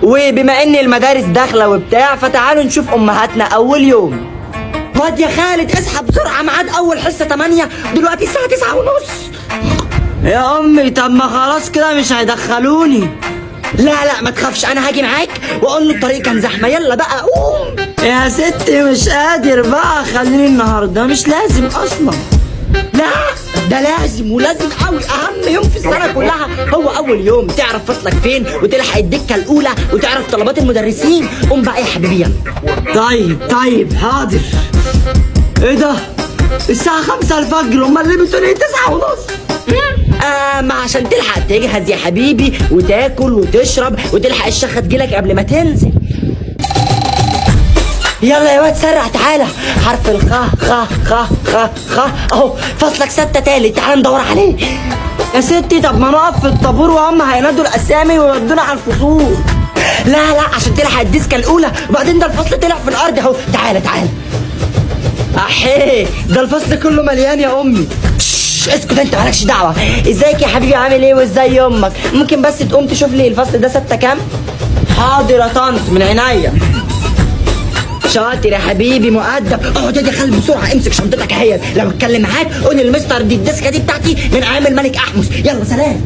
وبما ان المدارس داخله وبتاع، فتعالوا نشوف امهاتنا اول يوم. واد يا خالد اصحى بسرعه، ميعاد اول حصة 8، دلوقتي الساعة 9:30. يا امي طب ما خلاص كده مش هيدخلوني. لا لا ما تخافش، انا هاجي معاك واقول له الطريق كان زحمه. يلا بقى قوم يا ستي، مش قادر بقى، خليني النهارده، مش لازم اصلا. لا ده لازم، ولازم قوي، اهم يوم في السنة كلها هو اول يوم، تعرف فصلك فين وتلحق الدكة الاولى وتعرف طلبات المدرسين. قوم بقى يا حبيبي يلا. طيب طيب حاضر. ايه ده؟ الساعة 5 الفجر، امال ليه بتقولي 9:30؟ ما عشان تلحق تجهز يا حبيبي وتاكل وتشرب وتلحق الشخة تجيلك قبل ما تنزل. يلا يا واد سرع، تعالى. حرف الخ خ خ خ خ اهو، فصلك 6 تالت، تعالى ندور عليه. يا ستي طب ما نقف في الطابور وهم هينادوا الاسامي ويودونا على الفصول. لا لا عشان تلحق الديسكه الاولى، وبعدين ده الفصل طلع في الارض اهو، تعالى تعالى. احيه ده الفصل كله مليان يا امي. اسكت انت مالكش دعوه. ازيك يا حبيبي، عامل ايه وازاي امك؟ ممكن بس تقوم تشوف لي الفصل ده 6 كام؟ حاضر يا طنط من عينيا. شاطر يا حبيبي مؤدب. اقعد يا خالد بسرعه، امسك شنطتك اهي، لو اتكلم معاك قول للمستر دي الديسكه دي بتاعتي من ايام الملك احمس. يلا سلام.